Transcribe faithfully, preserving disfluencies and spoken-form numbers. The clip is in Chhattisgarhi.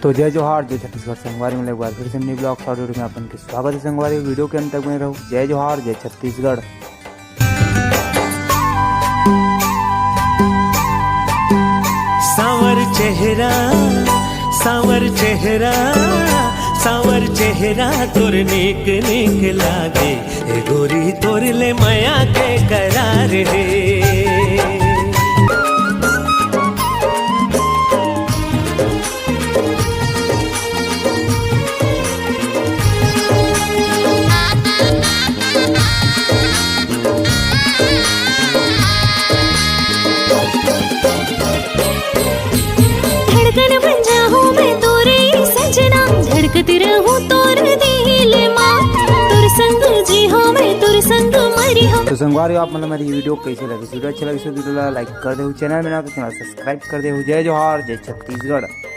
तो जय जोहार, जय छत्तीसगढ़ संगवारी, मैं एक बार फिर से mini vlog short video में अपन के स्वागत है संगवारी। Video के अंत तक बने रहो। जय जोहार, जय छत्तीसगढ़। सांवर चेहरा, सांवर चेहरा, सांवर चेहरा तोर नीक नीक लागे। ए गोरी तोर ले मया के करार हे। धड़कन बन जाहूं मैं तोरे सजना, धड़कती रहूं तोर दिल मा। तोर संग जी हो मैं, तोर संग मरी हो। तो संगवारी हो, आप मतलब हमारी video कैसे लगी? Video अच्छी लगी तो video ला like कर देहू, channel में ना तो channel subscribe कर देहू। जय जोहार, जय छत्तीसगढ़।